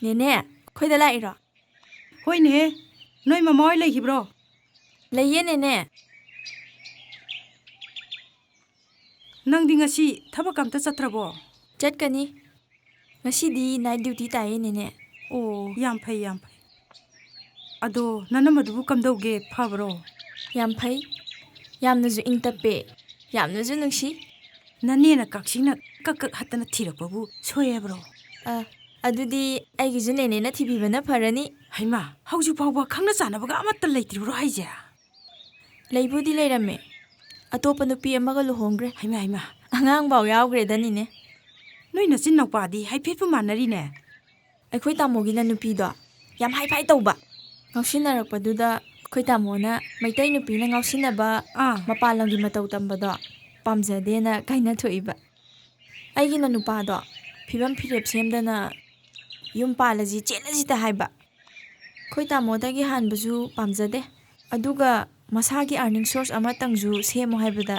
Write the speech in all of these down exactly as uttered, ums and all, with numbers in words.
ꯅꯦꯅꯦ, ꯑꯩꯈꯣꯏꯗ ꯂꯥꯛꯏꯔꯣ? ꯍꯣꯏꯅꯦꯍꯦ, ꯅꯣꯏ ꯃꯃꯥ ꯍꯣꯏ ꯂꯩꯈꯤꯕ꯭ꯔꯣ? ꯂꯩꯌꯦ ꯅꯦꯅꯦ꯫ ꯅꯪꯗꯤ ꯉꯁꯤ ꯊꯕꯛ ꯑꯝꯇ ꯆꯠꯇ꯭ꯔꯕꯣ? ꯆꯠꯀꯅꯤ꯫ ꯉꯁꯤꯗꯤ night duty ꯇꯥꯏꯌꯦ ꯅꯦꯅꯦ꯫ ꯑꯣ, ꯌꯥꯝ ꯐꯩ, ꯌꯥꯝ ꯐꯩ꯫ ꯑꯗꯣ ꯅꯅꯝꯃꯗꯨꯕꯨ ꯀꯝꯗꯧꯒꯦ, ꯐꯕ꯭ꯔꯣ? ꯌꯥꯝ ꯐꯩ꯫ ꯌꯥꯝꯅꯁꯨ ꯏꯪ ꯇꯞꯄꯦ꯫ ꯌꯥꯝꯅꯁꯨ ꯅꯨꯡꯁꯤ꯫ ꯅꯅꯦꯅ ꯀꯛꯆꯤꯡꯅ ꯀꯛ ꯀꯛ ꯍꯠꯇꯅ ꯊꯤꯔꯛꯄꯕꯨ ꯁꯣꯏ ꯍꯥꯏꯕ꯭ꯔꯣ? ꯑ, ꯑꯗꯨꯗꯤ ꯑꯩꯒꯤꯁꯨ ꯅꯦꯅꯦꯅ ꯊꯤꯕꯤꯕꯅ ꯐꯔꯅꯤ꯫ ꯍꯩꯃꯥ, ꯍꯧꯖꯤꯛ ꯐꯥꯎꯕ ꯈꯪꯅ ꯆꯥꯟꯅꯕꯒ ꯑꯃꯠꯇ ꯂꯩꯇ꯭ꯔꯤꯕ꯭ꯔꯣ ꯍꯥꯏꯁꯦ? ꯂꯩꯕꯨꯗꯤ ꯂꯩꯔꯝꯃꯦ꯫ ꯑꯇꯣꯞꯄ ꯅꯨꯄꯤ ꯑꯃꯒ ꯂꯨꯍꯣꯡꯈ꯭ꯔꯦ꯫ ꯍꯩꯃꯥ, ꯍꯩꯃꯥ꯫ ꯑꯉꯥꯡꯐꯥꯎ ꯌꯥꯎꯈ꯭ꯔꯦꯗꯅꯤꯅꯦ꯫ ꯅꯣꯏ ꯅꯆꯤꯟ ꯅꯧꯄꯥꯗꯤ ꯍꯥꯏꯐꯦꯠꯄꯨ ꯃꯥꯟꯅꯔꯤꯅꯦ꯫ ꯑꯩꯈꯣꯏ ꯇꯥꯃꯣꯒꯤꯅ ꯅꯨꯄꯤꯗꯣ ꯌꯥꯝ ꯍꯥꯏ ꯐꯥꯏ ꯇꯧꯕ꯫ ꯉꯥꯎꯁꯤꯟꯅꯔꯛꯄꯗꯨꯗ ꯑꯩꯈꯣꯏ ꯇꯥꯃꯣꯅ ꯃꯩꯇꯩ ꯅꯨꯄꯤꯅ ꯉꯥꯎꯁꯤꯟꯅꯕ, ꯑꯥ꯫ ꯃꯄꯥꯟ ꯂꯝꯒꯤ ꯃꯇꯧ ꯇꯝꯕꯗꯣ ꯄꯥꯝꯖꯗꯦꯅ ꯀꯥꯏꯅꯊꯣꯛꯏꯕ꯫ ꯑꯩꯒꯤꯅ ꯅꯨꯄꯥꯗꯣ ꯐꯤꯕꯝ ꯐꯤꯔꯦꯞ ꯁꯦꯝꯗꯅ ꯌꯨꯝ ꯄꯥꯜꯂꯁꯤ, ꯆꯦꯜꯂꯁꯤꯇ ꯍꯥꯏꯕ꯫ ꯑꯩꯈꯣꯏ ꯇꯥꯃꯣꯗꯒꯤ ꯍꯥꯟꯕꯁꯨ ꯄꯥꯝꯖꯗꯦ꯫ ꯑꯗꯨꯒ ꯃꯁꯥꯒꯤ earning source ꯑꯃꯇꯪꯁꯨ ꯁꯦꯝꯃꯣ ꯍꯥꯏꯕꯗ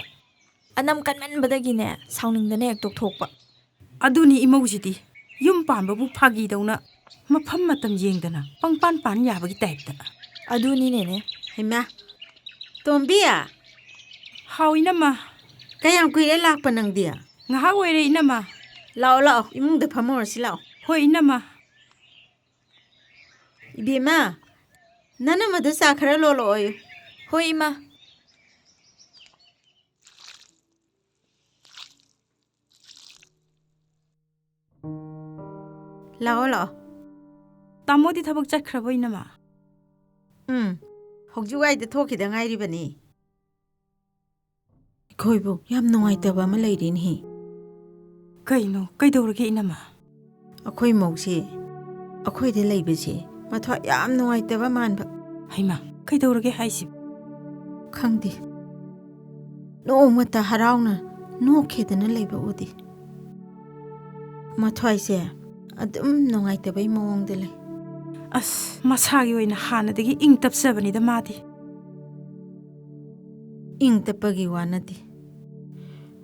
ꯑꯅꯝ ꯀꯟꯃꯟꯕꯗꯒꯤꯅꯦ, ꯁꯥꯎꯅꯤꯡꯗꯅ ꯍꯦꯛ ꯇꯣꯛꯊꯣꯛꯄ꯫ ꯑꯗꯨꯅꯤ ꯏꯃꯧꯁꯤꯗꯤ, ꯌꯨꯝ ꯄꯥꯟꯕꯕꯨ ꯐꯥꯒꯤꯗꯧꯅ ꯃꯐꯝ ꯃꯇꯝ ꯌꯦꯡꯗꯅ ꯄꯪꯄꯥꯟ ꯄꯥꯟ ꯌꯥꯕꯒꯤ typeꯇ꯫ ꯑꯗꯨꯅꯤꯅꯦꯅꯦ꯫ ꯍꯩꯃꯥ, ꯇꯣꯝꯕꯤ! ꯍꯥꯎ ꯏꯅꯝꯃ꯫ ꯀꯌꯥꯝ ꯀꯨꯏꯔꯦ ꯂꯥꯛꯄ ꯅꯪꯗꯤ? ꯉꯥꯏꯍꯥꯛ ꯑꯣꯏꯔꯦ ꯏꯅꯝꯃ꯫ ꯂꯥꯛꯑꯣ, ꯂꯥꯛꯑꯣ, ꯏꯃꯨꯡꯗ ꯐꯝꯃꯨꯔꯁꯤ ꯂꯥꯛꯑꯣ꯫ ꯍꯣꯏ ꯏꯅꯝꯃ꯫ ꯏꯕꯦꯝꯃ, ꯅꯅꯝꯃꯗ ꯆꯥ ꯈꯔ ꯂꯣꯜꯂꯛꯑꯣꯌꯨ꯫ ꯍꯣꯏ ꯏꯃꯥ꯫ ꯂꯥꯛꯑꯣ, ꯂꯥꯛꯑꯣ꯫ ꯇꯥꯃꯣꯗꯤ ꯊꯕꯛ ꯆꯠꯈ꯭ꯔꯕꯣ ꯏꯅꯝꯃ? ꯎꯝ, ꯍꯧꯖꯤꯛ ꯋꯥꯏꯗ ꯊꯣꯛꯈꯤꯗ ꯉꯥꯏꯔꯤꯕꯅꯤ꯫ ꯑꯩꯈꯣꯏꯕꯨ ꯌꯥꯝ ꯅꯨꯡꯉꯥꯏꯇꯕ ꯑꯃ ꯂꯩꯔꯦꯅꯦꯍꯦ꯫ ꯀꯩꯅꯣ? ꯀꯩꯗꯧꯔꯒꯦ ꯏꯅꯝꯃ? ꯑꯩꯈꯣꯏ ꯃꯧꯁꯦ ꯑꯩꯈꯣꯏꯗ ꯂꯩꯕꯁꯦ ꯃꯊ꯭ꯋꯥꯏ ꯌꯥꯝ ꯅꯨꯡꯉꯥꯏꯇꯕ ꯃꯥꯟꯕ꯫ ꯍꯩꯃꯥ, ꯀꯩꯗꯧꯔꯒꯦ ꯍꯥꯏꯁꯤꯕꯨ? ꯈꯪꯗꯦ, ꯅꯣꯡꯃꯇ ꯍꯔꯥꯎꯅ ꯅꯣꯛꯈꯤꯗꯅ ꯂꯩꯕ ꯎꯗꯦ꯫ ꯃꯊ꯭ꯋꯥꯏꯁꯦ ꯑꯗꯨꯝ ꯅꯨꯡꯉꯥꯏꯇꯕꯩ ꯃꯑꯣꯡꯗ ꯂꯩ꯫ ꯑꯁ, ꯃꯁꯥꯒꯤ ꯑꯣꯏꯅ ꯍꯥꯟꯅꯗꯒꯤ ꯏꯪ ꯇꯞꯆꯕꯅꯤꯗ ꯃꯥꯗꯤ꯫ ꯏꯪ ꯇꯞꯄꯒꯤ ꯋꯥ ꯅꯠꯇꯦ,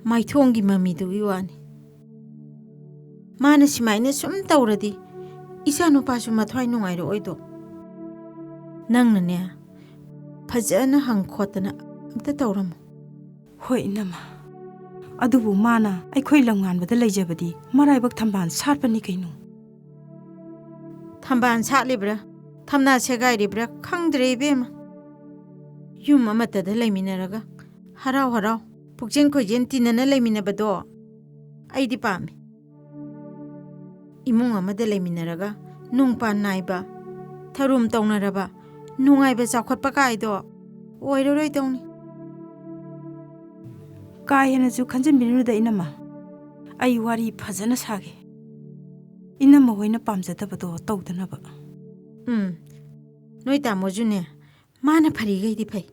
ꯃꯥꯏꯊꯣꯡꯒꯤ ꯃꯃꯤꯗꯨꯒꯤ ꯋꯥꯅꯤ꯫ ꯃꯥꯅ ꯁꯨꯃꯥꯏꯅ ꯁꯨꯝ ꯇꯧꯔꯗꯤ ꯏꯆꯥ ꯅꯨꯄꯥꯁꯨ ꯃꯊ꯭ꯋꯥꯏ ꯅꯨꯡꯉꯥꯏꯔꯛꯑꯣꯏꯗꯣ꯫ ꯅꯪꯅꯅꯦ, ꯐꯖꯅ ꯍꯪ ꯈꯣꯠꯇꯅ ꯑꯝꯇ ꯇꯧꯔꯝꯃꯨ꯫ ꯍꯣꯏ, ꯏꯅꯝꯃ꯫ ꯑꯗꯨꯕꯨ ꯃꯥꯅ ꯑꯩꯈꯣꯏ ꯂꯝꯉꯥꯟꯕꯗ ꯂꯩꯖꯕꯗꯤ ꯃꯔꯥꯏꯕꯛ ꯊꯝꯕꯥꯜ ꯁꯥꯠꯄꯅꯤ ꯀꯩꯅꯣ꯫ ꯊꯝꯕꯥꯜ ꯁꯥꯠꯂꯤꯕ꯭ꯔꯥ, ꯊꯝꯅꯥ ꯁꯦꯒꯥꯏꯔꯤꯕ꯭ꯔꯥ ꯈꯪꯗ꯭ꯔꯦ ꯏꯕꯦꯝꯃ꯫ ꯌꯨꯝ ꯑꯃꯠꯇꯗ ꯂꯩꯃꯤꯟꯅꯔꯒ ꯍꯔꯥꯎ ꯍꯔꯥꯎ ꯄꯨꯛꯆꯦꯟ ꯈꯣꯏꯖꯦꯟ ꯇꯤꯟꯅꯅ ꯂꯩꯃꯤꯟꯅꯕꯗꯣ ꯑꯩꯗꯤ ꯄꯥꯝꯃꯤ꯫ ꯏꯃꯨꯡ ꯑꯃꯗ ꯂꯩꯃꯤꯟꯅꯔꯒ ꯅꯨꯡ ꯄꯥꯟ ꯅꯥꯏꯕ, ꯊꯧꯔꯨꯝ ꯇꯧꯅꯔꯕ, ꯅꯨꯡꯉꯥꯏꯕ ꯆꯥꯎꯈꯠꯄ ꯀꯥꯏꯗꯣ ꯑꯣꯏꯔꯔꯣꯏꯗꯧꯅꯤ꯫ ꯀꯥ ꯍꯦꯟꯅꯁꯨ ꯈꯟꯖꯤꯟꯕꯤꯔꯨꯅꯨꯗ, ꯏꯅꯝꯃ꯫ ꯑꯩ ꯋꯥꯔꯤ ꯐꯖꯅ ꯁꯥꯒꯦ꯫ ꯏꯅꯝꯃ ꯍꯣꯏꯅ ꯄꯥꯝꯖꯗꯕꯗꯣ ꯇꯧꯗꯅꯕ꯫ ꯎꯝ, ꯅꯣꯏ ꯇꯥꯃꯣꯁꯨꯅꯦ, ꯃꯥꯅ ꯐꯔꯤꯈꯩꯗꯤ ꯐꯩ꯫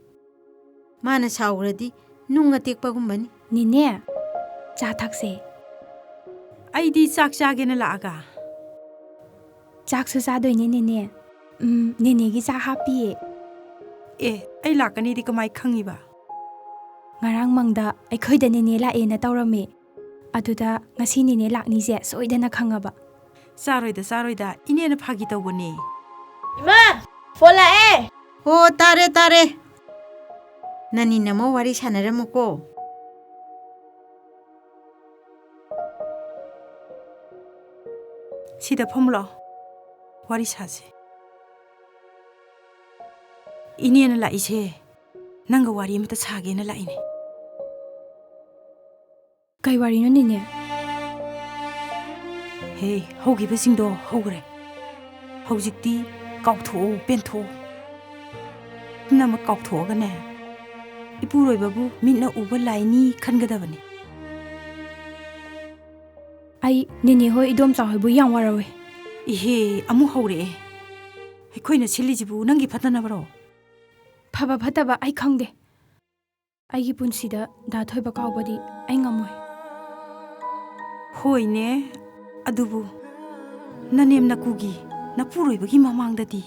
ꯃꯥꯅ ꯁꯥꯎꯈ꯭ꯔꯗꯤ ꯅꯨꯡ ꯑꯇꯦꯛꯄꯒꯨꯝꯕꯅꯤ꯫ ꯅꯦꯅꯦ, ꯆꯥ ꯊꯛꯁꯦ꯫ ꯑꯩꯗꯤ ꯆꯥꯛ ꯆꯥꯒꯦꯅ ꯂꯥꯛꯑꯒ꯫ ꯆꯥꯛꯁꯨ ꯆꯥꯗꯣꯏꯅꯦ, ꯅꯦꯅꯦ꯫ ꯎꯝ, ꯅꯦꯅꯦꯒꯤ ꯆꯥꯛ ꯍꯥꯞꯄꯤꯌꯦ꯫ ꯑꯦ, ꯑꯩ ꯂꯥꯛꯀꯅꯤꯗꯤ ꯀꯃꯥꯏ ꯈꯪꯉꯤꯕ? ꯉꯔꯥꯡ ꯃꯪꯗ ꯑꯩꯈꯣꯏꯗ ꯅꯦꯅꯦ ꯂꯥꯛꯑꯦꯅ ꯇꯧꯔꯝꯃꯦ꯫ ꯑꯗꯨꯗ ꯉꯁꯤ ꯅꯦꯅꯦ ꯂꯥꯛꯅꯤꯁꯦ ꯁꯣꯏꯗꯅ ꯈꯪꯉꯕ꯫ ꯆꯥꯔꯣꯏꯗ, ꯆꯥꯔꯣꯏꯗ, ꯏꯅꯦꯅ ꯐꯥꯒꯤ ꯇꯧꯕꯅꯦ꯫ ꯏꯃꯥ, ꯐꯣꯟ ꯂꯥꯛꯑꯦ꯫ ꯍꯣ, ꯇꯥꯔꯦ, ꯇꯥꯔꯦ꯫ ꯅꯅꯤ ꯅꯃꯣ ꯋꯥꯔꯤ ꯁꯥꯟꯅꯔꯝꯃꯨꯀꯣ꯫ ꯁꯤꯗ ꯐꯝꯃꯨ ꯂꯥꯛꯑꯣ, ꯋꯥꯔꯤ ꯁꯥꯁꯦ꯫ ꯏꯅꯦꯅ ꯂꯥꯛꯏꯁꯦ ꯅꯪꯒ ꯋꯥꯔꯤ ꯑꯃꯇ ꯁꯥꯒꯦꯅ ꯂꯥꯛꯏꯅꯦ꯫ ꯀꯩ ꯋꯥꯔꯤꯅꯣ, ꯅꯦꯅꯦ? ꯍꯦ, ꯍꯧꯈꯤꯕꯁꯤꯡꯗꯣ ꯍꯧꯈ꯭ꯔꯦ꯫ ꯍꯧꯖꯤꯛꯇꯤ ꯀꯥꯎꯊꯣꯛꯑꯣ, ꯄꯦꯟꯊꯣꯛꯑꯣ꯫ ꯄꯨꯝꯅꯃꯛ ꯀꯥꯎꯊꯣꯛꯑꯒꯅꯦ, ꯏꯄꯨꯔꯣꯏꯕꯕꯨ ꯃꯤꯠꯅ ꯎꯕ ꯂꯥꯏꯅꯤ ꯈꯟꯒꯗꯕꯅꯤ꯫ ꯑꯩ ꯅꯦꯅꯦ ꯍꯣꯏ, ꯏꯗꯣꯝꯆꯥ ꯍꯣꯏꯕꯨ ꯌꯥꯝ ꯋꯥꯔꯧꯋꯦ꯫ ꯏꯍꯦ, ꯑꯃꯨꯛ ꯍꯧꯔꯛꯑꯦ꯫ ꯑꯩꯈꯣꯏꯅ ꯁꯤꯜꯂꯤꯁꯤꯕꯨ ꯅꯪꯒꯤ ꯐꯠꯇꯅꯕꯔꯣ? ꯐꯕ ꯐꯠꯇꯕ ꯑꯩ ꯈꯪꯗꯦ꯫ ꯑꯩꯒꯤ ꯄꯨꯟꯁꯤꯗ ꯗꯥ ꯊꯣꯏꯕ ꯀꯥꯎꯕꯗꯤ ꯑꯩ ꯉꯝꯃꯣꯏ꯫ ꯍꯣꯏꯅꯦ, ꯑꯗꯨꯕꯨ ꯅꯅꯦꯝ ꯅꯀꯨꯒꯤ, ꯅꯄꯨꯔꯣꯏꯕꯒꯤ ꯃꯃꯥꯡꯗꯗꯤ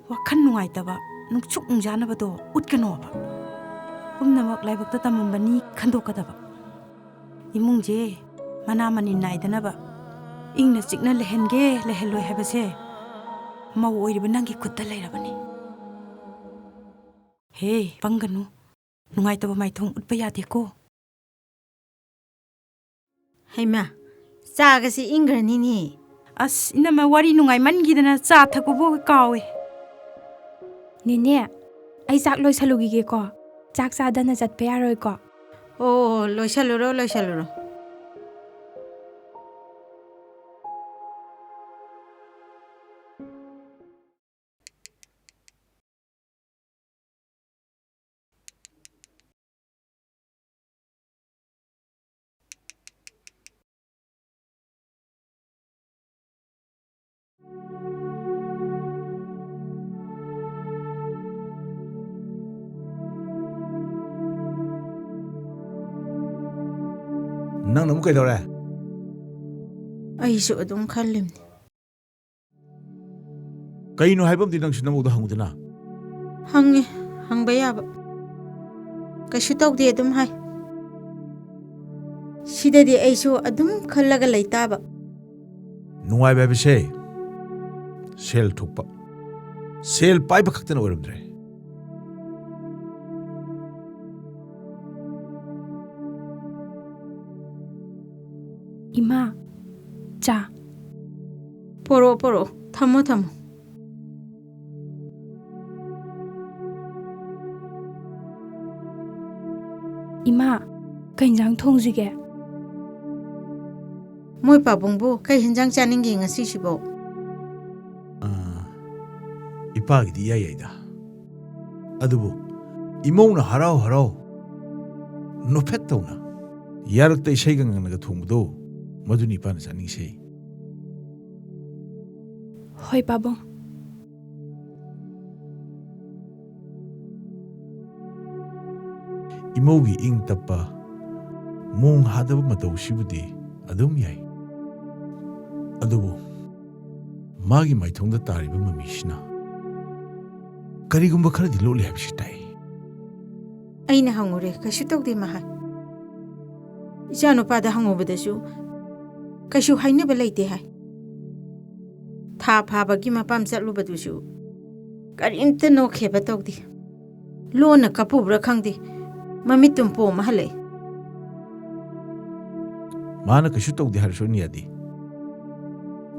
ꯋꯥꯈꯜ ꯅꯨꯡꯉꯥꯏꯇꯕ, ꯅꯨꯡꯁꯨꯛ ꯅꯨꯡꯖꯥꯅꯕꯗꯣ ꯎꯠꯀꯅꯣꯕ꯫ ꯄꯨꯝꯅꯃꯛ ꯂꯥꯏꯕꯛꯇ ꯇꯝꯃꯝꯕꯅꯤ ꯈꯟꯗꯣꯛꯀꯗꯕ꯫ ꯏꯃꯨꯡꯁꯦ ꯃꯅꯥ ꯃꯅꯤꯟ ꯅꯥꯏꯗꯅꯕ ꯏꯪꯅ ꯆꯤꯛꯅ ꯂꯩꯍꯟꯒꯦ, ꯂꯩꯍꯜꯂꯣꯏ ꯍꯥꯏꯕꯁꯦ ꯃꯧ ꯑꯣꯏꯔꯤꯕ ꯅꯪꯒꯤ ꯈꯨꯠꯇ ꯂꯩꯔꯕꯅꯤ꯫ ꯍꯦ, ꯄꯪꯒꯅꯨ꯫ ꯅꯨꯡꯉꯥꯏꯇꯕ ꯃꯥꯏꯊꯣꯡ ꯎꯠꯄ ꯌꯥꯗꯦꯀꯣ꯫ ꯍꯩꯃꯥ, ꯆꯥꯒꯁꯤ ꯏꯪꯈ꯭ꯔꯅꯤꯅꯦ꯫ ꯑꯁ, ꯏꯅꯝꯃ, ꯋꯥꯔꯤ ꯅꯨꯡꯉꯥꯏꯃꯟꯈꯤꯗꯅ ꯆꯥ ꯊꯛꯄꯕꯨ ꯀꯥꯎꯋꯦ꯫ ꯅꯦꯅꯦ, ꯑꯩ ꯆꯥꯛ ꯂꯣꯏꯁꯜꯂꯨꯈꯤꯒꯦꯀꯣ꯫ ꯆꯥꯛ ꯆꯥꯗꯅ ꯆꯠꯄ ꯌꯥꯔꯣꯏꯀꯣ꯫ ꯑꯣ, ꯂꯣꯏꯁꯜꯂꯨꯔꯣ, ꯂꯣꯏꯁꯜꯂꯨꯔꯣ꯫ ꯅꯪꯅ ꯑꯃꯨꯛ ꯀꯩꯗꯧꯔꯦ? ꯑꯩꯁꯨ ꯑꯗꯨꯝ ꯈꯜꯂꯤꯝꯅꯤ꯫ ꯀꯩꯅꯣ ꯍꯥꯏꯕꯝꯗꯤ ꯅꯪꯁꯨ ꯅꯃꯧꯗ ꯍꯪꯉꯨꯗꯅ꯫ ꯍꯪꯉꯦ, ꯍꯪꯕ ꯌꯥꯕ꯫ ꯀꯩꯁꯨ ꯇꯧꯗꯦ ꯑꯗꯨꯝ ꯍꯥꯏ꯫ ꯁꯤꯗꯗꯤ ꯑꯩꯁꯨ ꯑꯗꯨꯝ ꯈꯜꯂꯒ ꯂꯩ ꯇꯥꯕ꯫ ꯅꯨꯡꯉꯥꯏꯕ ꯍꯥꯏꯕꯁꯦ ꯁꯦꯜ ꯊꯣꯛꯄ, ꯁꯦꯜ ꯄꯥꯏꯕ ꯈꯛꯇꯅ ꯑꯣꯏꯔꯝꯗ꯭ꯔꯦ꯫ ꯏꯃꯥ, ꯆꯥ꯫ ꯄꯣꯔꯛꯑꯣ, ꯄꯣꯔꯛꯑꯣ꯫ ꯊꯝꯃꯣ, ꯊꯝꯃꯣ꯫ ꯏꯃꯥ, ꯀꯩ ꯏꯟꯖꯥꯡ ꯊꯣꯡꯁꯤꯒꯦ? ꯃꯣꯏ ꯄꯥꯕꯨꯡꯕꯨ ꯀꯩ ꯍꯦꯟꯖꯥꯡ ꯆꯥꯅꯤꯡꯒꯦ ꯉꯁꯤꯁꯤꯕꯣ? ꯑꯥ, ꯏꯄꯥꯒꯤꯗꯤ ꯏꯌꯥ ꯌꯥꯏꯗ꯫ ꯑꯗꯨꯕꯨ ꯏꯃꯧꯅ ꯍꯔꯥꯎ ꯍꯔꯥꯎ ꯅꯣꯐꯦꯠ ꯇꯧꯅ ꯌꯥꯔꯛꯇ ꯏꯁꯩꯒ ꯉꯪꯅꯒ ꯊꯣꯡꯕꯗꯣ, ꯃꯗꯨꯅꯤ ꯏꯄꯥꯅ ꯆꯥꯅꯤꯡꯉꯤꯁꯦ꯫ ꯍꯣꯏ, ꯄꯥꯕꯨꯡ꯫ ꯏꯃꯧꯒꯤ ꯏꯪ ꯇꯞꯄ, ꯃꯣꯡ ꯍꯥꯗꯕ ꯃꯇꯧꯁꯤꯕꯨꯗꯤ ꯑꯗꯨꯝ ꯌꯥꯏ꯫ ꯑꯗꯨꯕꯨ ꯃꯥꯒꯤ ꯃꯥꯏꯊꯣꯡꯗ ꯇꯥꯔꯤꯕ ꯃꯃꯤꯁꯤꯅ ꯀꯔꯤꯒꯨꯝꯕ ꯈꯔꯗꯤ ꯂꯣꯠꯂꯤ ꯍꯥꯏꯕꯁꯤ ꯇꯥꯏ꯫ ꯑꯩꯅ ꯍꯪꯉꯨꯔꯦ, ꯀꯩꯁꯨ ꯇꯧꯗꯦ ꯃꯥ ꯍꯥꯏ꯫ ꯏꯆꯥꯅꯨꯄꯥꯗ ꯍꯪꯉꯨꯕꯗꯁꯨ ꯀꯩꯁꯨ ꯍꯥꯏꯅꯕ ꯂꯩꯇꯦ ꯍꯥꯏ꯫ ꯊꯥ ꯐꯥꯕꯒꯤ ꯃꯄꯥꯝ ꯆꯠꯂꯨꯕꯗꯨꯁꯨ ꯀꯔꯤꯝꯇ ꯅꯣꯛꯈꯦꯕ ꯇꯧꯗꯦ꯫ ꯂꯣꯟꯅ ꯀꯞꯄꯨꯕ꯭ꯔꯥ ꯈꯪꯗꯦ, ꯃꯃꯤꯠꯇꯨꯝ ꯄꯣꯝꯃ ꯍꯜꯂꯛꯏ꯫ ꯃꯥꯅ ꯀꯩꯁꯨ ꯇꯧꯗꯦ ꯍꯥꯏꯔꯁꯨ ꯑꯩꯅ ꯌꯥꯗꯦ꯫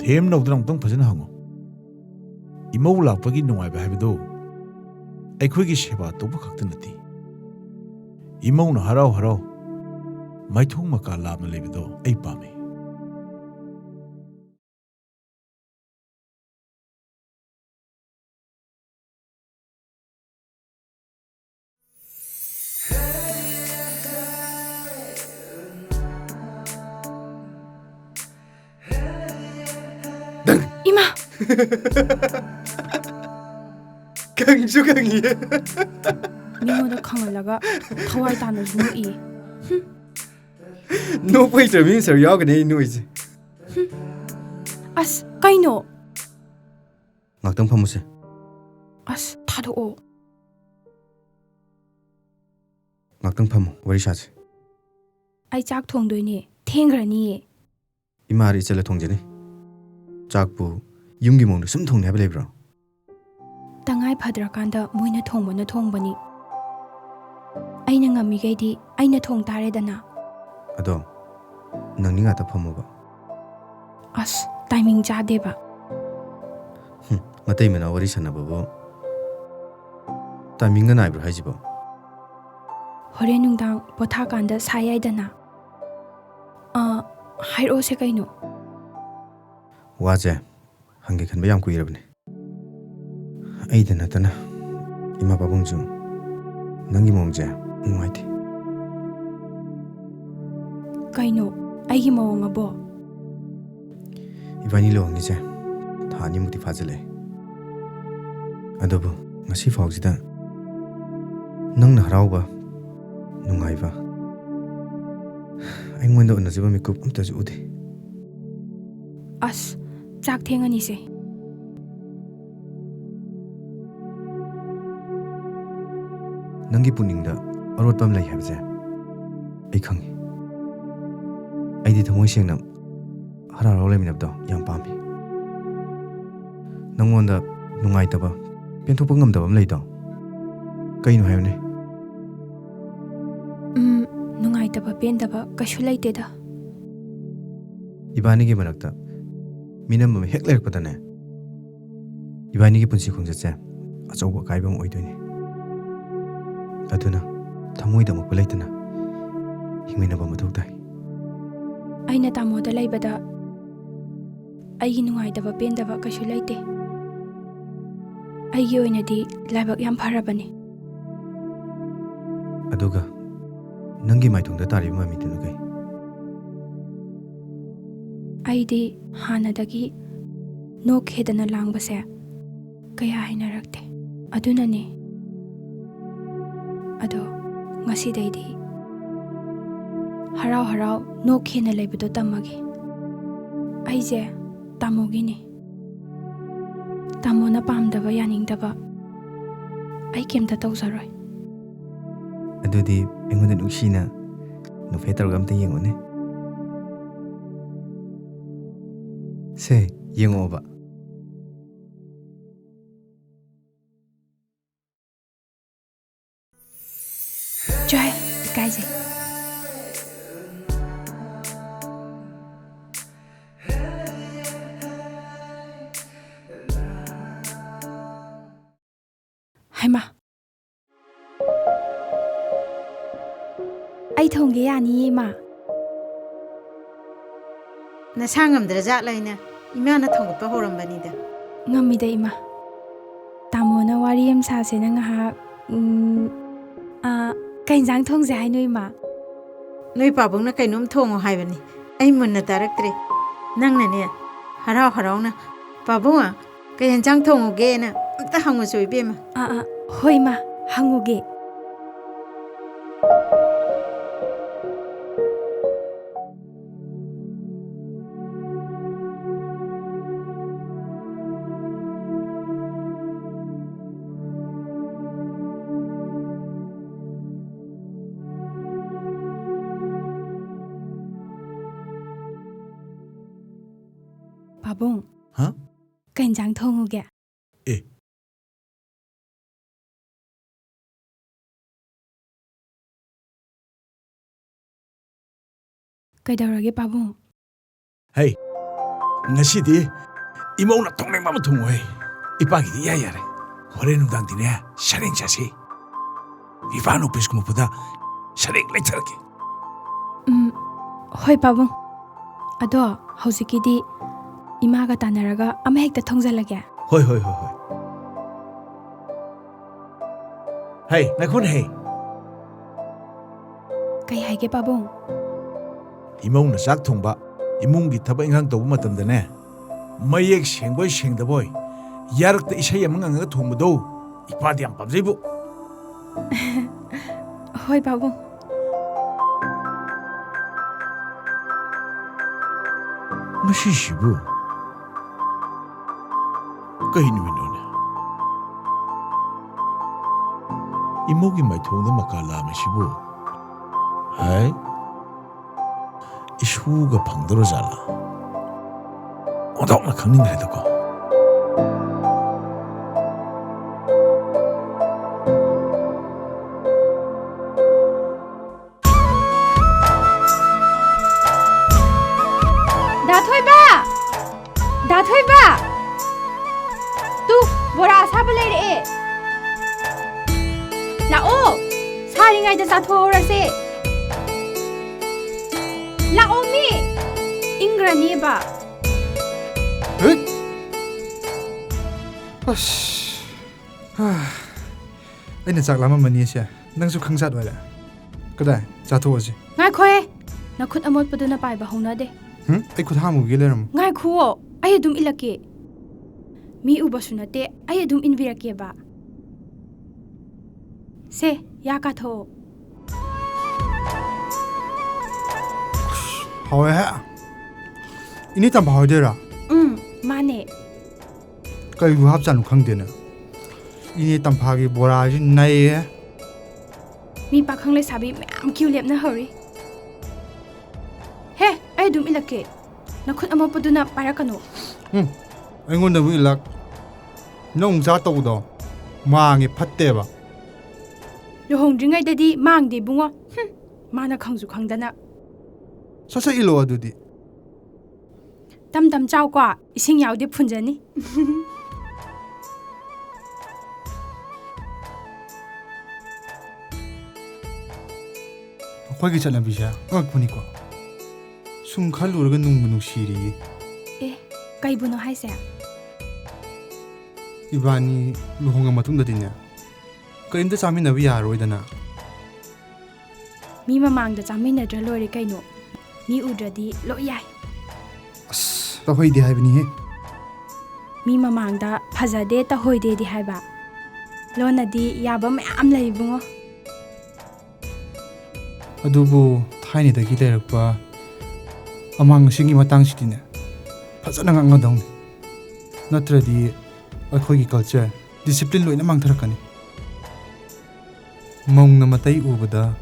ꯊꯦꯝꯅꯧꯗꯅ ꯑꯃꯨꯛꯇꯪ ꯐꯖꯅ ꯍꯪꯉꯨ꯫ ꯏꯃꯧ ꯂꯥꯛꯄꯒꯤ ꯅꯨꯡꯉꯥꯏꯕ ꯍꯥꯏꯕꯗꯨ ꯑꯩꯈꯣꯏꯒꯤ ꯁꯦꯕꯥ ꯇꯧꯕ ꯈꯛꯇ ꯅꯠꯇꯦ꯫ ꯏꯃꯧꯅ ꯍꯔꯥꯎ ꯍꯔꯥꯎ ꯃꯥꯏꯊꯣꯡ ꯃꯀꯥ ꯂꯥꯝꯅ ꯂꯩꯕꯗꯣ ꯑꯩ ꯄꯥꯝꯃꯤ꯫ ꯏꯃꯥ! ꯈꯪꯁꯨ ꯈꯪꯉꯤꯌꯦ꯫ ꯃꯤꯉꯣꯟꯗ ꯈꯪꯍꯜꯂꯒ ꯊꯋꯥꯏ ꯇꯥꯅꯁꯨ ꯅꯣꯛꯏ꯫ ꯅꯣꯛꯄ ꯍꯩꯇ꯭ꯔꯕ ꯃꯤ ꯃꯁꯛ ꯌꯥꯎꯒꯅꯤ ꯑꯩ ꯅꯣꯛꯏꯁꯦ꯫ ꯑꯁ, ꯀꯩꯅꯣ? ꯉꯥꯛꯇꯪ ꯐꯝꯃꯨꯁꯦ꯫ ꯑꯁ, ꯊꯥꯗꯣꯛꯑꯣ꯫ ꯉꯥꯛꯇꯪ ꯐꯝꯃꯨ, ꯋꯥꯔꯤ ꯁꯥꯁꯦ꯫ ꯑꯩ ꯆꯥꯛ ꯊꯣꯡꯗꯣꯏꯅꯦ, ꯊꯦꯡꯈ꯭ꯔꯅꯤꯌꯦ꯫ ꯏꯃꯥꯔ ꯏꯆꯜꯂ ꯊꯣꯡꯖꯅꯤ꯫ ꯆꯥꯛꯄꯨ ꯌꯨꯝꯒꯤ ꯃꯑꯣꯡꯗ ꯁꯨꯝ ꯊꯣꯡꯅꯤ ꯍꯥꯏꯕ ꯂꯩꯕ꯭ꯔꯣ? ꯇꯉꯥꯏ ꯐꯗ꯭ꯔꯀꯥꯟꯗ ꯃꯣꯏꯅ ꯊꯣꯡꯕꯅ ꯊꯣꯡꯕꯅꯤ꯫ ꯑꯩꯅ ꯉꯝꯃꯤꯈꯩꯗꯤ ꯑꯩꯅ ꯊꯣꯡ ꯇꯥꯔꯦꯗꯅ꯫ ꯑꯗꯣ, ꯅꯪꯗꯤ ꯉꯥꯛꯇ ꯐꯝꯃꯣꯕ꯫ ꯑꯁ, ꯇꯥꯏꯃꯤꯡ ꯆꯥꯗꯦꯕ꯫ ꯍꯨꯝ, ꯃꯇꯩ ꯃꯅꯥꯎ ꯋꯥꯔꯤ ꯁꯥꯟꯅꯕꯕꯨ ꯇꯥꯏꯃꯤꯡꯒ ꯅꯥꯏꯕ꯭ꯔꯣ ꯍꯥꯏꯁꯤꯕꯣ? ꯍꯣꯔꯦꯟ ꯅꯨꯡꯗꯥꯡ ꯄꯣꯊꯥꯀꯥꯟꯗ ꯁꯥ ꯌꯥꯏꯗꯅ꯫ ꯑꯥ, ꯍꯥꯏꯔꯛꯑꯣꯁꯦ ꯀꯩꯅꯣ? ꯋꯥꯁꯦ ꯍꯪꯒꯦ ꯈꯟꯕ ꯌꯥꯝ ꯀꯨꯏꯔꯕꯅꯦ꯫ ꯑꯩꯗ ꯅꯠꯇꯅ ꯏꯃꯥ ꯄꯥꯕꯨꯡꯁꯨ ꯅꯪꯒꯤ ꯃꯑꯣꯡꯁꯦ ꯅꯨꯡꯉꯥꯏꯇꯦ꯫ ꯀꯩꯅꯣ ꯑꯩꯒꯤ ꯃꯑꯣꯡ ꯑꯕꯣ? ꯏꯕꯥꯅꯤ ꯂꯨꯍꯣꯡꯉꯤꯁꯦ ꯊꯥ ꯑꯅꯤꯃꯨꯛꯇꯤ ꯐꯥꯖꯤꯜꯂꯛꯑꯦ꯫ ꯑꯗꯨꯕꯨ ꯉꯁꯤ ꯐꯥꯎꯁꯤꯗ ꯅꯪꯅ ꯍꯔꯥꯎꯕ, ꯅꯨꯡꯉꯥꯏꯕ, ꯑꯩꯉꯣꯟꯗ ꯎꯅꯖꯕ ꯃꯤꯀꯨꯞ ꯑꯝꯇꯁꯨ ꯎꯗꯦ꯫ ꯑꯁ, ꯆꯥꯛ ꯊꯦꯡꯉꯅꯤꯁꯦ꯫ ꯅꯪꯒꯤ ꯄꯨꯛꯅꯤꯡꯗ ꯑꯔꯣꯠꯄ ꯑꯃ ꯂꯩ ꯍꯥꯏꯕꯁꯦ ꯑꯩ ꯈꯪꯉꯤ꯫ ꯑꯩꯗꯤ ꯊꯃꯣꯏ ꯁꯦꯡꯅ ꯍꯔꯥꯎ ꯍꯔꯥꯎ ꯂꯩꯃꯤꯟꯅꯕꯗꯣ ꯌꯥꯝ ꯄꯥꯝꯃꯤ꯫ ꯅꯪꯉꯣꯟꯗ ꯅꯨꯡꯉꯥꯏꯇꯕ, ꯄꯦꯟꯊꯣꯛꯄ ꯉꯝꯗꯕ ꯑꯃ ꯂꯩꯗꯣ? ꯀꯩꯅꯣ ꯍꯥꯏꯌꯨꯅꯦ? ꯎꯝ, ꯅꯨꯡꯉꯥꯏꯇꯕ, ꯄꯦꯟꯗꯕ ꯀꯩꯁꯨ ꯂꯩꯇꯦꯗ꯫ ꯏꯕꯥꯅꯤꯒꯤ ꯃꯔꯛꯇ ꯃꯤꯅꯝ ꯑꯃ ꯍꯦꯛ ꯂꯩꯔꯛꯄꯗꯅꯦ, ꯏꯕꯥꯅꯤꯒꯤ ꯄꯨꯟꯁꯤ ꯈꯣꯡꯆꯠꯁꯦ ꯑꯆꯧꯕ ꯑꯀꯥꯏꯕ ꯑꯃ ꯑꯣꯏꯗꯣꯏꯅꯦ꯫ ꯑꯗꯨꯅ ꯊꯃꯣꯏꯗ ꯑꯃꯨꯛꯄ ꯂꯩꯇꯅ ꯍꯤꯡꯃꯤꯟꯅꯕ ꯃꯊꯧ ꯇꯥꯏ꯫ ꯑꯩꯅ ꯇꯥꯃꯣꯗ ꯂꯩꯕꯗ ꯑꯩꯒꯤ ꯅꯨꯡꯉꯥꯏꯇꯕ ꯄꯦꯟꯗꯕ ꯀꯩꯁꯨ ꯂꯩꯇꯦ꯫ ꯑꯩꯒꯤ ꯑꯣꯏꯅꯗꯤ ꯂꯥꯏꯕꯛ ꯌꯥꯝ ꯐꯔꯕꯅꯤ꯫ ꯑꯗꯨꯒ ꯅꯪꯒꯤ ꯃꯥꯏꯊꯣꯡꯗ ꯇꯥꯔꯤꯕ ꯃꯃꯤꯗꯨꯅ ꯀꯩ? ꯑꯩꯗꯤ ꯍꯥꯟꯅꯗꯒꯤ ꯅꯣꯛꯈꯦꯗꯅ ꯂꯥꯡꯕꯁꯦ ꯀꯌꯥ ꯍꯩꯅꯔꯛꯇꯦ꯫ ꯑꯗꯨꯅꯅꯦ꯫ ꯑꯗꯣ ꯉꯁꯤꯗꯩꯗꯤ ꯍꯔꯥꯎ ꯍꯔꯥꯎ ꯅꯣꯛꯈꯦꯅ ꯂꯩꯕꯗꯣ ꯇꯝꯃꯒꯦ꯫ ꯑꯩꯁꯦ ꯇꯥꯃꯣꯒꯤꯅꯦ꯫ ꯇꯥꯃꯣꯅ ꯄꯥꯝꯗꯕ, ꯌꯥꯅꯤꯡꯗꯕ ꯑꯩ ꯀꯩꯝꯇ ꯇꯧꯖꯔꯣꯏ꯫ ꯑꯗꯨꯗꯤ ꯑꯩꯉꯣꯟꯗ ꯅꯨꯡꯁꯤꯅ ꯅꯣꯛꯐꯦꯠ ꯇꯧꯔꯒ ꯑꯝꯇ ꯌꯦꯡꯉꯨꯅꯦ꯫ ꯁꯦ, ꯌꯦꯡꯉꯛꯑꯣꯕ꯫ ꯆꯣꯍꯦ, ꯏꯀꯥꯏꯖꯩ꯫ ꯍꯩꯃꯥ꯫ ꯑꯩ ꯊꯣꯡꯒꯦ ꯌꯥꯅꯤꯌꯦ, ꯏꯃꯥ꯫ ꯅꯁꯥ ꯉꯝꯗ꯭ꯔꯖꯥꯠꯂ ꯍꯥꯏꯅ ꯏꯃꯥꯅ ꯊꯣꯡꯒꯠꯄ ꯍꯧꯔꯝꯕꯅꯤꯗ꯫ ꯉꯝꯃꯤꯗ, ꯏꯃꯥ꯫ ꯇꯥꯃꯣꯅ ꯋꯥꯔꯤ ꯑꯃ ꯁꯥꯁꯦꯅ ꯉꯥꯏꯍꯥꯛ, ꯎꯝ, ꯑ, ꯀꯩ ꯏꯟꯖꯥꯡ ꯊꯣꯡꯁꯦ ꯍꯥꯏꯅꯣ, ꯏꯃꯥ? ꯅꯣꯏ ꯄꯥꯕꯨꯡꯅ ꯀꯩꯅꯣꯝ ꯊꯣꯡꯉꯣ ꯍꯥꯏꯕꯅꯤ꯫ ꯑꯩ ꯃꯨꯟꯅ ꯇꯥꯔꯛꯇ꯭ꯔꯦ꯫ ꯅꯪꯅꯅꯦ, ꯍꯔꯥꯎ ꯍꯔꯥꯎꯅ, "ꯄꯥꯕꯨꯡ, ꯀꯩ ꯌꯦꯟꯖꯥꯡ ꯊꯣꯡꯉꯨꯒꯦꯅ?" ꯑꯝꯇ ꯍꯪꯉꯨꯆꯣ, ꯏꯕꯦꯝꯃ꯫ ꯑꯥ, ꯑꯥ, ꯍꯣꯏ, ꯏꯃꯥ, ꯍꯪꯉꯨꯒꯦ꯫ ꯄꯥꯕꯨꯡ꯫ ꯍꯥ? ꯀꯩ ꯏꯟꯖꯥꯡ ꯊꯣꯡꯉꯨꯒꯦ? ꯑꯦ꯫ ꯀꯩꯗꯧꯔꯒꯦ, ꯄꯥꯕꯨꯡ? ꯍꯩ, ꯉꯁꯤꯗꯤ ꯏꯃꯧꯅ ꯊꯣꯡꯅꯤꯡꯕ ꯑꯃ ꯊꯣꯡꯉꯨ ꯍꯩ꯫ ꯏꯄꯥꯒꯤꯗꯤ ꯏꯌꯥ ꯌꯥꯔꯦ꯫ ꯍꯣꯔꯦꯟ ꯅꯨꯡꯗꯥꯡꯗꯤꯅꯦ, ꯁꯔꯦꯡ ꯆꯥꯁꯤ꯫ ꯏꯄꯥꯅ ꯑꯣꯐꯤꯁ ꯀꯨꯝꯃꯛꯄꯗ ꯁꯔꯦꯡ ꯂꯩꯊꯔꯛꯀꯦ꯫ ꯎꯝ, ꯍꯣꯏ, ꯄꯥꯕꯨꯡ꯫ ꯑꯗꯣ ꯍꯧꯖꯤꯛꯀꯤꯗꯤ ꯏꯃꯥꯒ ꯇꯥꯟꯅꯔꯒ ꯑꯃ ꯍꯦꯛꯇ ꯊꯣꯡꯖꯜꯂꯒꯦ꯫ ꯍꯣꯏ, ꯍꯣꯏ, ꯍꯣꯏ, ꯍꯣꯏ꯫ ꯍꯩ, ꯉꯥꯏꯈꯣꯅꯦ, ꯍꯩ꯫ ꯀꯩ ꯍꯥꯏꯒꯦ, ꯄꯥꯕꯨꯡ? ꯏꯃꯧꯅ ꯆꯥꯛ ꯊꯣꯡꯕ, ꯏꯃꯨꯡꯒꯤ ꯊꯕꯛ ꯏꯟꯈꯥꯡ ꯇꯧꯕ ꯃꯇꯝꯗꯅꯦ, ꯃꯌꯦꯛ ꯁꯦꯡꯕꯣꯏ ꯁꯦꯡꯗꯕꯣꯏ, ꯌꯥꯔꯛꯇ ꯏꯁꯩ ꯑꯃ ꯉꯪꯉꯒ ꯊꯣꯡꯕꯗꯣ, ꯏꯄꯥꯗꯤ ꯌꯥꯝ ꯄꯥꯝꯖꯩꯕꯨ꯫ ꯍꯣꯏ, ꯄꯥꯕꯨꯡ꯫ ꯃꯁꯤꯁꯤꯕꯨ ꯀꯩ ꯅꯨꯃꯤꯠꯅꯣꯅꯦ? ꯏꯃꯧꯒꯤ ꯃꯥꯏꯊꯣꯡꯗ ꯃꯀꯥ ꯂꯥꯝꯃꯤꯁꯤꯕꯨ? ꯍꯥꯏ? ꯏꯁꯨꯒ ꯐꯪꯗꯧꯔꯖꯥꯠꯂꯥ? ꯑꯣꯟꯊꯣꯛꯅ ꯈꯪꯅꯤꯡꯈ꯭ꯔꯦꯗꯀꯣ꯫ ꯗꯥ ꯊꯣꯏꯕ! ꯗꯥ ꯊꯣꯏꯕ! ꯇꯨ, ꯕꯣꯔꯥ ꯑꯁꯥꯕ ꯂꯩꯔꯛꯑꯦ꯫ ꯂꯥꯛꯑꯣ, ꯁꯥꯔꯤꯉꯩꯗ ꯆꯥꯊꯣꯛꯍꯧꯔꯁꯦ꯫ ꯂꯥꯛꯑꯣ ꯃꯤ, ꯏꯪꯈ꯭ꯔꯅꯦꯕ꯫ ꯍꯩꯠ! ꯑꯁ! ꯍꯥ꯫ ꯑꯩꯅ ꯆꯥꯛ ꯂꯥꯝꯃꯝꯃꯅꯤ ꯑꯁꯦ꯫ ꯅꯪꯁꯨ ꯈꯪꯖꯥꯠ ꯑꯣꯏꯔꯦ꯫ ꯀꯗꯥꯏ? ꯆꯥꯊꯣꯛꯑꯁꯤ꯫ ꯉꯥꯏꯈꯣꯍꯦ! ꯅꯈꯨꯠ ꯑꯃꯣꯠꯄꯗꯨꯅ ꯄꯥꯏꯕ ꯍꯧꯅꯗꯦ꯫ ꯍꯨꯝ? ꯑꯩ ꯈꯨꯠ ꯍꯥꯝꯃꯨꯒꯦ ꯂꯩꯔꯝꯃꯨ꯫ ꯉꯥꯏꯈꯨꯑꯣ! ꯑꯩ ꯑꯗꯨꯝ ꯏꯜꯂꯛꯀꯦ꯫ ꯃꯤ ꯎꯕꯁꯨ ꯅꯠꯇꯦ, ꯑꯩ ꯑꯗꯨꯝ ꯏꯟꯕꯤꯔꯛꯀꯦꯕ꯫ ꯁꯦ, ꯌꯥ ꯀꯥꯊꯣꯛꯑꯣ꯫ ꯍꯥꯎꯋꯦꯍꯦ꯫ ꯏꯅꯦ ꯇꯝꯐꯥ ꯍꯣꯏꯗꯩꯔꯣ? ꯎꯝ, ꯃꯥꯅꯦ꯫ ꯀꯩꯕꯨ ꯍꯥꯞꯆꯥꯅꯣ ꯈꯪꯗꯦꯅꯦ꯫ ꯏꯅꯦ ꯇꯝꯐꯥꯒꯤ ꯕꯣꯔꯥꯁꯤ ꯅꯩꯌꯦ꯫ ꯃꯤ ꯄꯥꯈꯪ ꯂꯩꯁꯥꯕꯤ ꯃꯌꯥꯝ ꯀ꯭ꯌꯨ ꯂꯦꯞꯅꯍꯧꯔꯤ꯫ ꯍꯦ, ꯑꯩ ꯑꯗꯨꯝ ꯏꯜꯂꯛꯀꯦ꯫ ꯅꯈꯨꯠ ꯑꯃꯣꯠꯄꯗꯨꯅ ꯄꯥꯏꯔꯛꯀꯅꯨ꯫ ꯎꯝ, ꯑꯩꯉꯣꯟꯗꯕꯨ ꯏꯂꯛ꯫ ꯅꯪ ꯆꯥ ꯇꯧꯕꯗꯣ ꯃꯥꯡꯉꯦ, ꯐꯠꯇꯦꯕ꯫ ꯂꯨꯍꯣꯡꯗ꯭ꯔꯤꯉꯩꯗꯗꯤ ꯃꯥꯡꯗꯦ ꯏꯕꯨꯡꯉꯣ꯫ ꯍꯨꯝ, ꯃꯥꯅ ꯈꯪꯁꯨ ꯈꯪꯗꯅ꯫ ꯁꯠ ꯁꯠ ꯏꯜꯂꯣ ꯑꯗꯨꯗꯤ꯫ ꯇꯝ ꯇꯝ ꯆꯥꯎꯀꯣ, ꯏꯁꯤꯡ ꯌꯥꯎꯗꯦ ꯐꯨꯟꯖꯅꯤ꯫ ꯑꯩꯈꯣꯏꯒꯤ ꯆꯠꯅꯕꯤꯁꯦ ꯑꯉꯛꯄꯅꯤꯀꯣ꯫ ꯁꯨꯝ ꯈꯜꯂꯨꯔꯒ ꯅꯨꯡꯕꯨ ꯅꯨꯡꯁꯤꯔꯤꯌꯦ꯫ ꯑꯦ, ꯀꯩꯕꯨꯅꯣ ꯍꯥꯏꯁꯦ? ꯏꯕꯥꯅꯤ ꯂꯨꯍꯣꯡꯉ ꯃꯇꯨꯡꯗꯗꯤꯅꯦ, ꯀꯔꯤꯝꯇ ꯆꯥꯃꯤꯟꯅꯕ ꯌꯥꯔꯔꯣꯏꯗꯅ꯫ ꯃꯤ ꯃꯃꯥꯡꯗ ꯆꯥꯃꯤꯟꯅꯗ꯭ꯔ ꯂꯣꯏꯔꯦ ꯀꯩꯅꯣ꯫ ꯃꯤ ꯎꯗ꯭ꯔꯗꯤ ꯂꯣꯏ ꯌꯥꯏ꯫ ꯑꯁ, ꯇꯧꯍꯩꯗꯦ ꯍꯥꯏꯕꯅꯤꯍꯦ꯫ ꯃꯤ ꯃꯃꯥꯡꯗ ꯐꯖꯗꯦ, ꯇꯧꯍꯩꯗꯦꯗꯤ ꯍꯥꯏꯕ꯫ ꯂꯣꯟꯅꯗꯤ ꯌꯥꯕ ꯃꯌꯥꯝ ꯂꯩ ꯏꯕꯨꯡꯉꯣ꯫ ꯑꯗꯨꯕꯨ ꯊꯥꯏꯅꯗꯒꯤ ꯂꯩꯔꯛꯄ ꯑꯃꯥꯡ ꯑꯁꯤꯒꯤ ꯃꯇꯥꯡꯁꯤꯗꯤꯅꯦ, ꯐꯖꯅ ꯉꯥꯡꯅꯗꯧꯅꯤ꯫ ꯅꯠꯇ꯭ꯔꯗꯤ ꯑꯩꯈꯣꯏꯒꯤ culture, discipline ꯂꯣꯏꯅ ꯃꯥꯡꯊꯔꯛꯀꯅꯤ꯫ ꯃꯧꯅ ꯃꯇꯩ ꯎꯕꯗ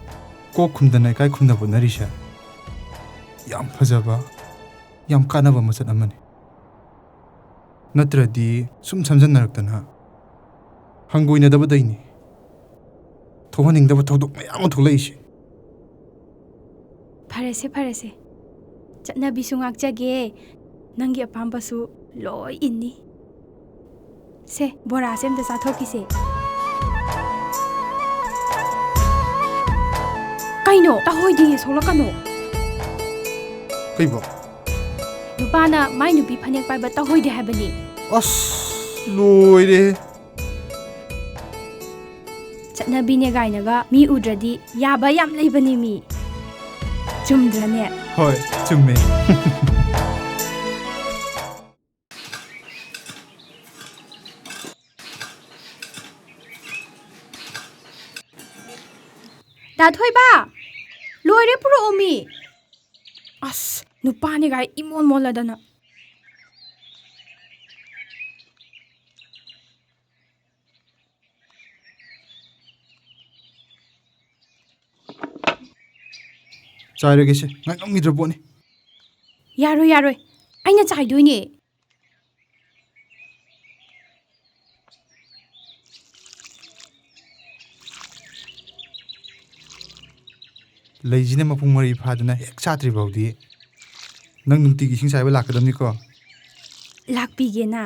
ꯀꯣꯛ ꯈꯨꯝꯗꯅ ꯏꯀꯥꯏ ꯈꯨꯝꯅꯕ ꯎꯠꯅꯔꯤꯁꯦ ꯌꯥꯝ ꯐꯖꯕ, ꯌꯥꯝ ꯀꯥꯟꯅꯕ ꯃꯆꯠ ꯑꯃꯅꯤ꯫ ꯅꯠꯇ꯭ꯔꯗꯤ ꯁꯨꯝ ꯁꯝꯖꯟꯅꯔꯛꯇꯅ ꯍꯪꯒꯣꯏꯅꯗꯕꯗꯩꯅꯤ ꯊꯣꯛꯍꯟꯅꯤꯡꯗꯕ ꯊꯧꯗꯣꯛ ꯃꯌꯥꯝ ꯑꯃ ꯊꯣꯛꯂꯛꯏꯁꯦ꯫ ꯐꯔꯦꯁꯦ, ꯐꯔꯦꯁꯦ꯫ ꯆꯠꯅꯕꯤꯁꯨ ꯉꯥꯛꯆꯒꯦ, ꯅꯪꯒꯤ ꯑꯄꯥꯝꯕꯁꯨ ꯂꯣꯏ ꯏꯟꯅꯤ꯫ ꯁꯦ, ꯕꯣꯔꯥꯁꯦ ꯑꯝꯇ ꯆꯥꯊꯣꯛꯈꯤꯁꯦ꯫ ꯀꯩꯅꯣ? ꯇꯧꯍꯣꯏꯗꯦ, ꯁꯣꯛꯂꯛꯀꯅꯣ꯫ ꯀꯩꯕꯣ? ꯅꯨꯄꯥꯅ ꯃꯥꯏ ꯅꯨꯄꯤ ꯐꯅꯦꯛ ꯄꯥꯏꯕ ꯇꯧꯍꯣꯏꯗꯦ ꯍꯥꯏꯕꯅꯤ꯫ ꯑꯁ, ꯂꯣꯏꯔꯦ꯫ ꯆꯠꯅꯕꯤꯅꯦ ꯀꯥꯏꯅꯒ ꯃꯤ ꯎꯗ꯭ꯔꯗꯤ ꯌꯥꯕ ꯌꯥꯝ ꯂꯩꯕꯅꯦ ꯃꯤ꯫ ꯆꯨꯝꯗ꯭ꯔꯅꯦ? ꯍꯣꯏ, ꯆꯨꯝꯃꯦ꯫ ꯗꯥ ꯊꯣꯏꯕ, ꯂꯣꯏꯔꯦ ꯄꯨꯔꯛꯑꯣ ꯃꯤ꯫ ꯑꯁ, ꯅꯨꯄꯥꯅꯦ ꯀꯥꯏ ꯏꯃꯣꯟ ꯃꯣꯜꯂꯗꯅ꯫ ꯆꯥꯏꯔꯒꯦꯁꯦ, ꯉꯥꯏꯉꯝꯈꯤꯗ꯭ꯔ ꯄꯣꯠꯅꯤ꯫ ꯌꯥꯔꯣꯏ, ꯌꯥꯔꯣꯏ꯫ ꯑꯩꯅ ꯆꯥꯏꯗꯣꯏꯅꯦ꯫ ꯂꯩꯁꯤꯅ ꯃꯄꯨꯡ ꯃꯔꯩ ꯐꯥꯗꯅ ꯍꯦꯛ ꯁꯥꯠꯇ꯭ꯔꯤ ꯐꯥꯎꯗꯤ ꯅꯪ ꯅꯨꯡꯇꯤꯒꯤ ꯏꯁꯤꯡ ꯆꯥꯏꯕ ꯂꯥꯛꯀꯗꯕꯅꯤꯀꯣ꯫ ꯂꯥꯛꯄꯤꯒꯦꯅ꯫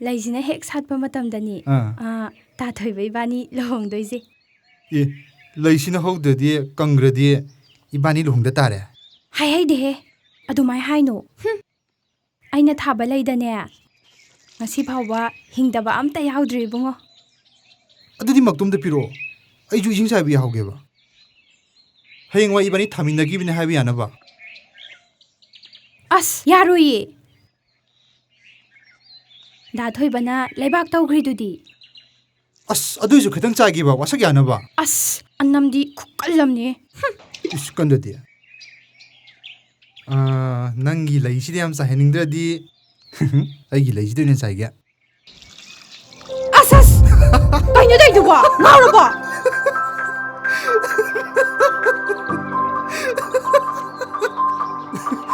ꯂꯩꯁꯤꯅ ꯍꯦꯛ ꯁꯥꯠꯄ ꯃꯇꯝꯗꯅꯤ, ꯑꯥ꯫ ꯑꯥ, ꯇꯥ ꯊꯣꯏꯕ ꯏꯕꯥꯅꯤ ꯂꯨꯍꯣꯡꯗꯣꯏꯁꯦ꯫ ꯑꯦ, ꯂꯩꯁꯤꯅ ꯍꯧꯗ꯭ꯔꯗꯤ, ꯀꯪꯈ꯭ꯔꯗꯤ ꯏꯕꯥꯅꯤ ꯂꯨꯍꯣꯡꯗ ꯇꯥꯔꯦ꯫ ꯍꯥꯏꯍꯩꯗꯦꯍꯦ꯫ ꯑꯗꯨꯃꯥꯏ ꯍꯥꯏꯅꯣ꯫ ꯍꯨꯝ꯫ ꯑꯩꯅ ꯊꯥꯕ ꯂꯩꯗꯅꯦ, ꯉꯁꯤ ꯐꯥꯎꯕ ꯍꯤꯡꯗꯕ ꯑꯝꯇ ꯌꯥꯎꯗ꯭ꯔꯤ ꯏꯕꯨꯡꯉꯣ꯫ ꯑꯗꯨꯗꯤ ꯃꯛꯇꯣꯝꯗ ꯄꯤꯔꯛꯑꯣ, ꯑꯩꯁꯨ ꯏꯁꯤꯡ ꯆꯥꯏꯕ ꯌꯥꯍꯧꯒꯦꯕ꯫ ꯍꯌꯦꯡꯋꯥꯏ ꯏꯕꯥꯅꯤ ꯊꯥꯃꯤꯟꯅꯈꯤꯕꯅꯦ ꯍꯥꯏꯕ ꯌꯥꯅꯕ꯫ ꯑꯁ, ꯌꯥꯔꯣꯏꯌꯦ꯫ ꯗꯥ ꯊꯣꯏꯕꯅ ꯂꯩꯕꯥꯛ ꯇꯧꯈ꯭ꯔꯤꯗꯨꯗꯤ꯫ ꯑꯁ, ꯑꯗꯨꯏꯁꯨ ꯈꯤꯇꯪ ꯆꯥꯏꯒꯦꯕ, ꯋꯥꯁꯛ ꯌꯥꯅꯕ꯫ ꯑꯁ, ꯑꯅꯝꯗꯤ ꯈꯨꯀꯜ ꯑꯃꯅꯦ꯫ ꯍꯨꯝ꯫ ꯏꯁ, ꯀꯟꯗꯗꯤ꯫ ꯑꯥ, ꯅꯪꯒꯤ ꯂꯩꯁꯤꯗꯤ ꯌꯥꯝ ꯆꯥꯏꯍꯟꯅꯤꯡꯗ꯭ꯔꯗꯤ, ꯑꯩꯒꯤ ꯂꯩꯁꯤꯗ ꯑꯣꯏꯅ ꯆꯥꯏꯒꯦ꯫ ꯑꯁ, ꯑꯁ! ꯀꯩꯅꯣ ꯇꯧꯔꯤꯗꯨꯕꯣ? ꯉꯥꯎꯔꯕꯣ?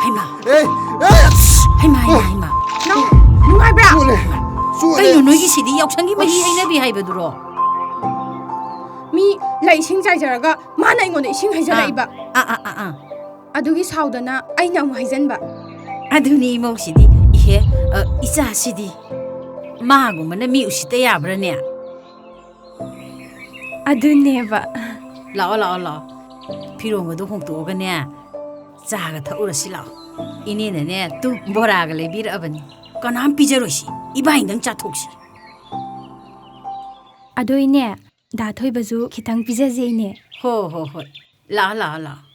ꯍꯩꯃꯥ꯫ ꯑꯦ, ꯑꯦ! ꯍꯩꯃꯥ, ꯍꯩꯃꯥ, ꯑꯣ꯫ ꯍꯩꯃꯥ꯫ ꯅꯪ ꯅꯨꯡꯉꯥꯏꯕ꯭ꯔꯥ? ꯆꯣꯠꯂꯦ, ꯆꯣꯠꯂꯦ꯫ ꯀꯩꯅꯣ ꯅꯣꯏꯒꯤꯁꯤꯗꯤ? ꯌꯥꯎꯁꯪꯒꯤ ꯃꯍꯤ ꯑꯁ꯫ ꯍꯩꯅꯕꯤ ꯍꯥꯏꯕꯗꯨꯔꯣ? ꯃꯤ ꯂꯩ ꯏꯁꯤꯡ ꯆꯥꯏꯖꯔꯒ ꯃꯥꯅ ꯑꯩꯉꯣꯟꯗ ꯏꯁꯤꯡ ꯍꯩꯖꯔꯛꯏꯕ꯫ ꯑꯥ, ꯑꯥ, ꯑꯥ, ꯑꯥ꯫ ꯑꯗꯨꯒꯤ ꯁꯥꯎꯗꯅ ꯑꯩꯅ ꯑꯃꯨꯛ ꯍꯩꯖꯟꯕ꯫ ꯑꯗꯨꯅꯤ ꯏꯃꯧꯁꯤꯗꯤ꯫ ꯏꯍꯦ, ꯑ, ꯏꯆꯥꯁꯤꯗꯤ꯫ ꯃꯥꯒꯨꯝꯕꯅ ꯃꯤ ꯎꯁꯤꯠꯇ ꯌꯥꯕ꯭ꯔꯥꯅꯦ? ꯑꯗꯨꯅꯦꯕ꯫ ꯂꯥꯛꯑꯣ, ꯂꯥꯛꯑꯣ, ꯂꯥꯛꯑꯣ꯫ ꯐꯤꯔꯣꯟꯒꯗꯣ ꯍꯣꯡꯇꯣꯛꯑꯒꯅꯦ, ꯆꯥꯒ ꯊꯛꯎꯔꯁꯤ ꯂꯥꯛꯑꯣ꯫ ꯏꯅꯦꯅꯅꯦ, ꯇꯨ, ꯕꯣꯔꯥꯒ ꯂꯩꯕꯤꯔꯛꯑꯕꯅꯤ꯫ ꯀꯅꯥꯝ ꯄꯤꯖꯔꯣꯏꯁꯤ, ꯏꯕꯥꯅꯤꯗꯪ ꯆꯥꯊꯣꯛꯁꯤ꯫ ꯑꯗꯣ ꯏꯅꯦ, ꯗꯥ ꯊꯣꯏꯕꯁꯨ ꯈꯤꯇꯪ ꯄꯤꯖꯁꯦ ꯏꯅꯦ꯫ ꯍꯣ, ꯍꯣ, ꯍꯣꯏ꯫ ꯂꯥꯛꯑꯣ, ꯂꯥꯛꯑꯣ, ꯂꯥꯛꯑꯣ꯫